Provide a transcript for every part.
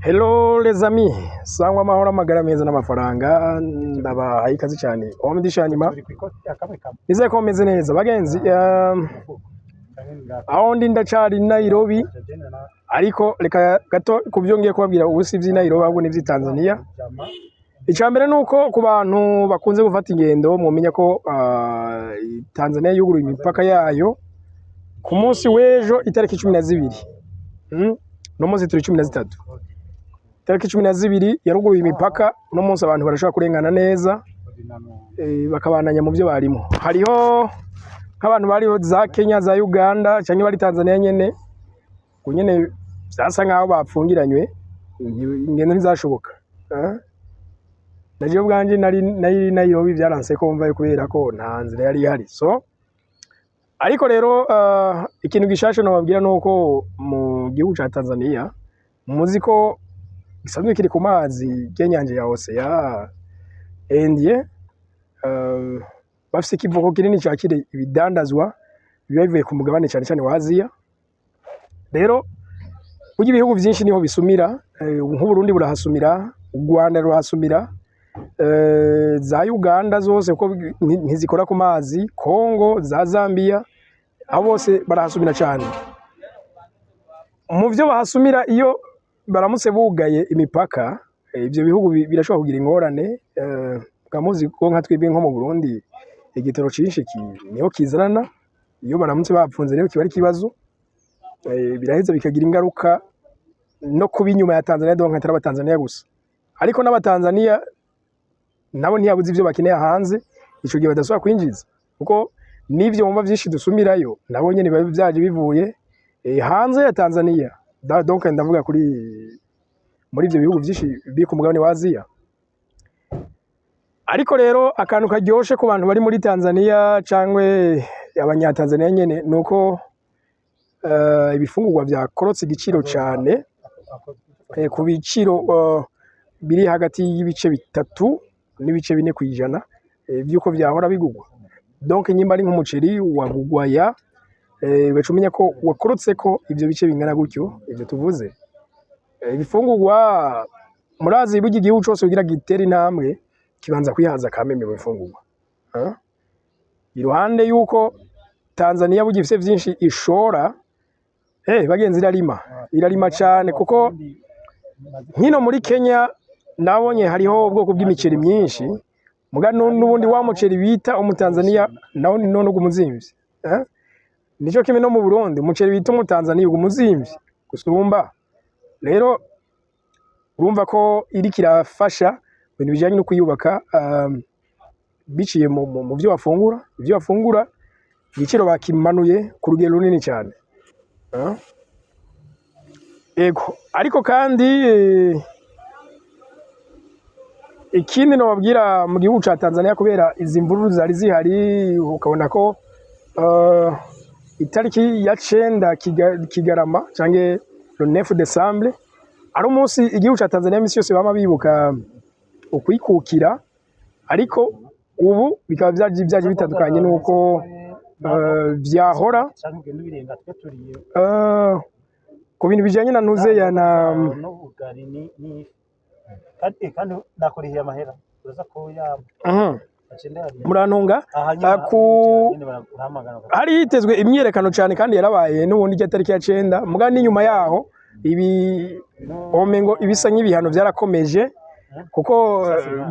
Hello les amis, sangwa amahoro, amagara meza n'amafaranga. Ndabahaye ikaze cyane aho nyuma. Nizeye ko meze neza, bagenzi. Aho ndi ndacari Nairobi, ariko reka gato ku byo ngiye kubabwira ubu si ivy'i Nairobi, ahubwo ni ivy'i Tanzania. Icya mbere ni uko ku bantu bakunze gufata ingendo, mwomenya ko Tanzania yuguruye imipaka yayo ku munsi w'ejo, itariki 12. No munsi turi 13. Itariki 12 yaruguruye imipaka. Uno munsi abantu barashobora kurengana neza, bakabandanya mu byo barimo. Hariho nk'abantu bari za Kenya, za Uganda, canke bari Tanzania nyene, ubu nyene vyasa nkaho bapfungiranywe, ingendo ntizashoboka. Na jewe ubwanje nari Nairobi, vyaranse ko mvayo kubera ko nta nzira yari ihari. So ariko rero ikintu gishasha nobabwira nuko mu gihugu ca Tanzania, muzi ko gisanzwe kiri ku mazi y'inyanja ya Océan Indien, bafise ikivuko kinini cakira ibidandazwa biba bivuye ku mugabane cane cane wa Aziya. Rero burya ibihugu vyinshi niho bisumira, nk'Uburundi burahasumira, u Rwanda rurahasumira, za Uganda zose kuko ntizikora ku mazi, Congo, za Zambia, aho bose barahasumira cane. Mu vyo bahasumira, iyo baramutse bugaye imipaka, ivyo bihugu birashobora kugira ingorane. Mukaba muzi ko nka twebwe nko mu Burundi igitoro cinshi niho kizanana. Iyo baramutse bapfunze rero kiba ari ikibazo, biraheza bikagira ingaruka no kuba inyuma ya Tanzania. Donc atari abatanzania gusa, ariko n'abatanzania nabo ntiyabuze ivyo bakeneye hanze, ico gihe badashobora kwinjiza, kuko n'ivyo wumva vyinshi dusumirayo nabo nyene biba vyaje bivuye hanze ya Tanzania. Donc ndavuga kuri muri ivyo bihugu vyinshi biri ku mugabane wa Aziya. Ariko rero akantu karyoshe ku bantu bari muri Tanzania cangwe abanyatanzania nyene nuko ibifungurwa vyakorotse igiciro cane, ku biciro biri hagati y'ibice 3 n'ibice 4% vy'uko vyahora bigurwa. Donc nyimba ari nk'umuceri wagurwa ya ugaca umenya ko wakorotseko ivyo bice bingana gutyo ivyo tuvuze. Ibifungurwa, murazi burya igihugu cose kugira gitere intambwe kibanza kwihaza kameme mu bifungurwa. Iruhande yuko Tanzania burya ifise vyinshi ishora, bagenzi, irarima, irarima cane, kuko nkino muri Kenya nabonye hariho ubwoko bw'imiceri myinshi, muga n'ubundi wa muceri bita umutanzania nawo ni none uguma uzimvye. Nico kimwe no mu Burundi, umuceri bita umutanzania uguma uzimvye gusumba. Rero urumva ko iriko irafasha ibintu bijanye no kwiyubaka, biciye mu vyo bafungura. Ivyo bafungura igiciro bakimanuye ku rugero runini cane. Ego, ariko kandi ikindi nobabwira mu gihugu ca Tanzania, kubera izi mvururu zari zihari, ukabona ko itariki ya 9 Kigarama canke le 9 décembre ari umunsi igihugu ca Tanzania imisi yose bama bibuka ukwikukira, ariko ubu bikaba vyaje bitandukanye nuko vyahora ku bintu bijanye na ntuzeya na n'ubugari n'ifi kandi nakurihiye amahera uraza ko yaba Murantunga. Aha. Ku nyine barahamagara. Hari hitezwe imyiyerekano cane, kandi yarabaye n'ubundi irya tariki ya 9. Muga n'inyuma yaho ibi omengo ibisa nk'ibihano vyarakomeje, kuko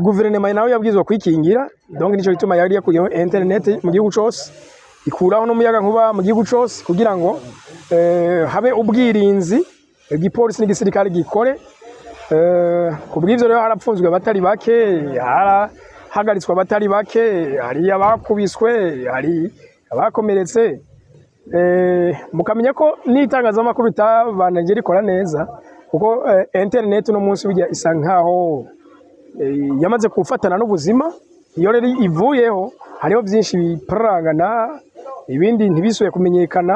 guverinoma nawe yabwirizwa kwikingira. Donc nico gituma yari yakuyeho internet mu gihugu cose, ikuraho n'umuyaga nkuba mu gihugu cose, kugira ngo habe ubwirinzi, igipolisi n'igisirikare gikore. Kubw'ivyo rero harapfunzwe abatari bake, harahagaritswe abatari bake, hari abakubiswe, hari abakomeretse. Mukamenya ko n'itangazamakuru ritabandanije rikora neza, kuko internet uno munsi burya isa nkaho yamaze gufatana n'ubuzima. Iyo rero ivuyeho hariho vyinshi bipararangana, ibindi ntibisubiye kumenyekana.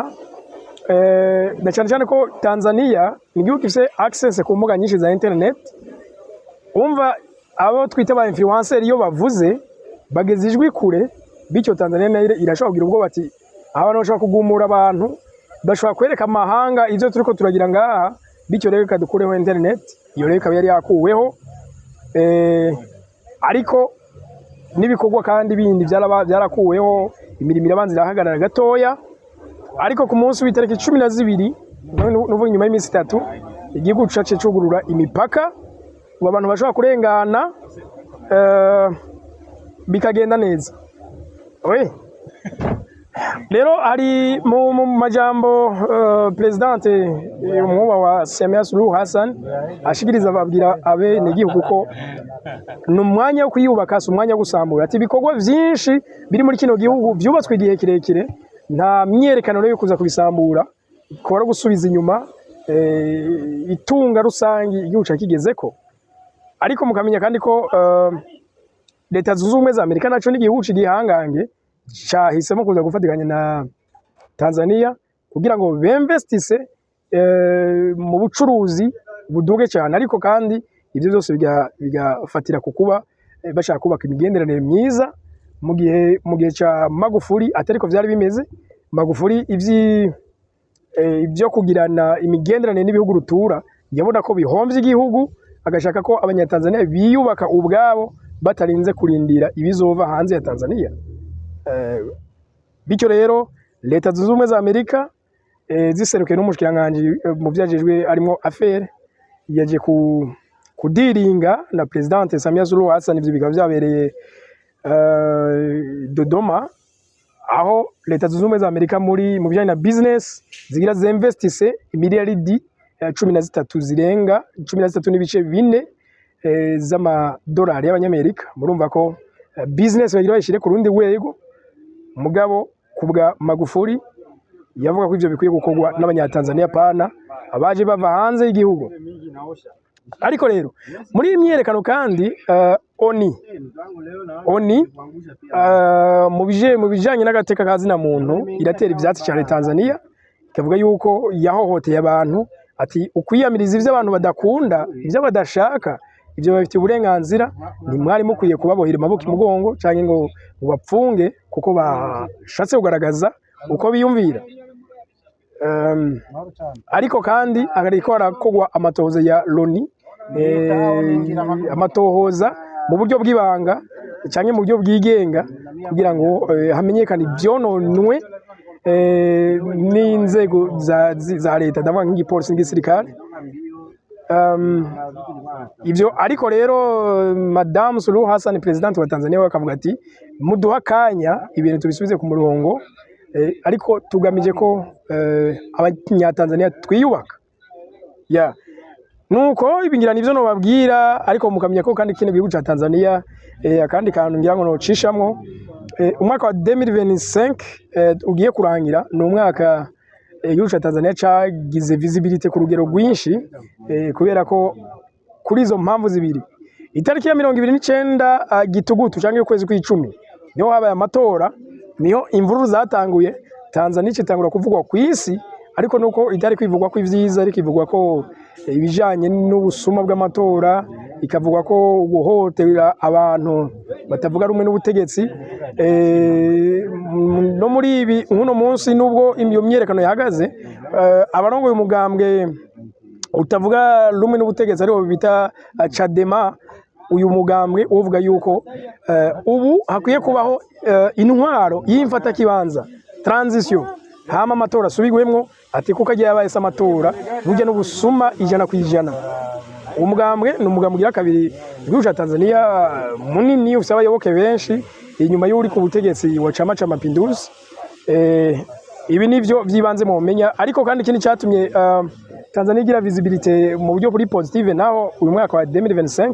Na cyane cyane ko Tanzania ni igihugu gifise access ku mbuga nyinshi za internet. Umva abo twita ba influencer iyo bavuze bageze ijwi kure, bityo Tanzania nayo irashobora kugira ubwoba ati abantu bashobora kugumura abantu, bashobora kwereka amahanga ivyo turiko turagira ngaha. Bityo rero reka dukureho internet. Iyo rero ikaba yari yakuweho, ariko n'ibikorwa kandi bindi byarakuweho, imirimo irabanza irahagarara gatoya. Ariko ku munsi w'itariki 12, nuvuga inyuma y'iminsi 3, igihugu cace cugurura imipaka, ubu abantu bashobora kurengana, bikagenda neza. Oui. Rero hari mu majambo presidente umwuba wa Samia Suluhu Hassan ashikiriza, ababwira abenegihugu ko ni umwanya wo kwiyubaka, si umwanya wo gusambura. Ati ibikorwa vyinshi biri muri kino gihugu vyubatswe igihe kirekire, nta myerekano rero yo kuza kubisambura, kora gusubiza inyuma itunga rusangi igihugu ca kigezeko. Ariko mukamenya kandi ko Leta Zunze Ubumwe za Amerika naco n'igihugu c'igihangange, cahisemo kuza gufatikanya na Tanzania kugira ngo bemvestise mu bucuruzi buduge cyane. Ariko kandi ibyo byose bigafatira ku kuba bashaka kubaka imigenderanire myiza, mu gihe ca Magufuli atariko vyari bimeze. Magufuli ibyo kugirana imigenderanire n'ibihugu rutura yabona ko bihomvye igihugu, agashaka ko Abanyatanzania biyubaka ubwabo batarinze kurindira ibizova hanze ya Tanzania. Bityo rero Leta Zunze Ubumwe za Amerika, ziserukiye n'umushikiranganji mu vyajejwe arimwo affaires, yaje kudiringa na presidente Samia Suluhu Hassan. Ivyo bikaba vyabereye Dodoma, aho Leta Zunze Ubumwe za Amerika mu bijanye na business zigira zinvestise imiliyaridi 13 zirenga 13.4 z'amadolari y'Abanyamerika. Murumva ko business bagira bayishire ku rundi rwego. Mugabo kubwa Magufuli yavuga ko ivyo bikwiye gukorwa n'Abanyatanzania, pana abaje bava hanze y'igihugu. Ariko rero muri iyi myiyerekano kandi ONU mu bijanye n'agateka ka zina muntu iratera ivyatsi cyane Tanzania, ikavuga yuko yahohoteye abantu. Ati ukwiyamiriza ivyo abantu badakunda, ivyo badashaka, ivyo babifitiye uburenganzira, ntimwari mukwiye kubabohera amaboko imugongo canke ngo mubapfunge kuko bashatse kugaragaza uko biyumvira. Ariko kandi hariko harakorwa amatohoza ya Loni, amatohoza mu buryo bw'ibanga canke mu buryo bwigenga, kugira ngo hamenyekane ivyononwe n'inzego za leta, ndavuga nk'igipolisi n'igisirikare. Ivyo ariko rero Madame Suluhu Hassan, president wa Tanzania, we akavuga ati muduha akanya ibintu tubisubize ku murongo, ariko tugamije ko Abanyatanzania twiyubaka. Ya, nuko ibingira nivyo nobabwira. Ariko mukamenya ko kandi kino gihugu ca Tanzania, akandi kantu ngira ngo nocishamwo, umwaka wa 2025 ugiye kurangira ni umwaka igihugu ca Tanzania cagize visibility ku rugero rwinshi, kubera ko kuri izo mpamvu zibiri: itariki ya 29 Gitugutu canke ukwezi kw'icumi niho habaye amatora, niho imvururu zatanguye, Tanzania icitangura kuvugwa kw'isi. Ariko nuko itari kwivugwa ko ivyiza, ariko ivugwa ko ibijanye n'ubusuma bw'amatora, ikavugwa ko guhohotera abantu batavuga rumwe n'ubutegetsi. No muri ibi nk'uno munsi, nubwo iyo myiyerekano yahagaze, abarongoye umugambwe utavuga rumwe n'ubutegetsi aribo bita Chadema, uyu mugambwe uvuga yuko ubu hakwiye kubaho intwaro y'imfatakibanza, transition, hama amatora asubigwemwo. Ati kuko agiye yabaye se amatora burya n'ubusuma 100%. Uwo mugambwe ni umugambwe ugira kabiri igihugu ca Tanzania munini, ufise abayoboke benshi inyuma y'uri ku butegetsi wa Chama cha Mapinduzi. Ibi nivyo vyibanze mumenya. Ariko kandi ikindi catumye Tanzania igira visibility mu buryo buri positive naho uyu mwaka wa 2025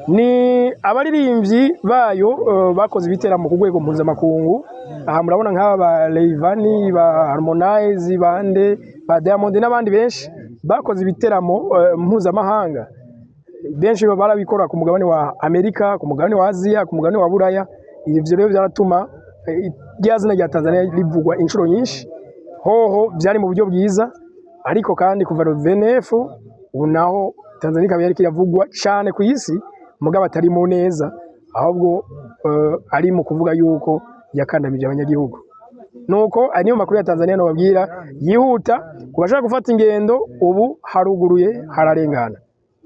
ni abaririmbyi bayo bakoze ibiteramo ku rwego mpuzamakungu. Aha murabona nk'aba ba Rayvanny, ba Harmonize, bande ba Diamond n'abandi benshi bakoze ibiteramo mpuzamahanga. Benshi barabikora ku mugabane wa Amerika, ku mugabane wa Aziya, ku mugabane wa Buraya. Ivyo rero vyaratuma rya zina rya Tanzania rivugwa inshuro nyinshi. Hoho vyari mu buryo bwiza. Ariko kandi kuva le 29 ubu naho Tanzania ikaba yariko iravugwa cane ku isi, mugabo atari mu neza, ahubwo ari mu kuvuga yuko yakandamije abanyagihugu. Nuko aya niyo makuru ya Tanzania nobabwira yihuta ku bashaka gufata ingendo. Ubu haruguruye, hararengana.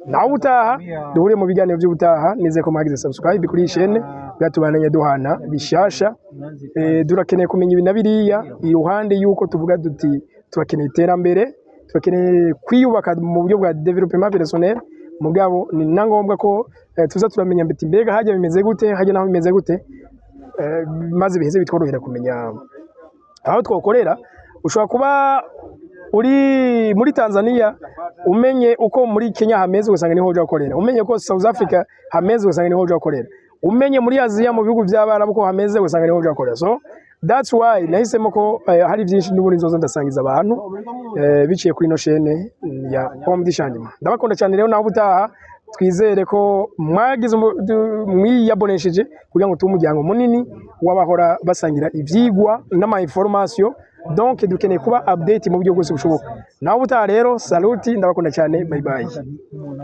Naho ubutaha, duhuriye mu biganiro by'ubutaha. Nizeye ko mwagize subscribe kuri iyi chaîne, bwatubananye duhana bishasha. Turakeneye kumenya ibi na biriya, iruhande yuko tuvuga duti turakeneye iterambere, turakeneye kwiyubaka mu buryo bwa développement personnel. Mugabo ni na ngombwa ko tuza turamenya mbiti mbega hajya bimeze gute, hajya naho bimeze gute, maze biheze bitworohera kumenya aho twokorera. Ushobora kuba uri muri Tanzania, umenye uko muri Kenya hameze, ugasanga niho uja gukorera. Umenye uko South Africa hameze, ugasanga niho uja gukorera. Umenye muri Aziya, mu bihugu by'Abarabu uko hameze, ugasanga niho uja gukorera. So that's why nahisemo ko hari byinshi n'ubundi nzoza ndasangiza abantu biciye kuri ino chaîne ya Homme du Changement. Ndabakunda cyane rero, naho ubutaha. Twizere ko mwagize mwiyabonesheje kugira ngo tube umuryango munini w'abahora basangira ivyigwa n'ama information. Donc dukeneye kuba update mu buryo bwose bushoboka. Naho ubutaha rero, saluti, ndabakunda cyane, bye bye. Umuntu.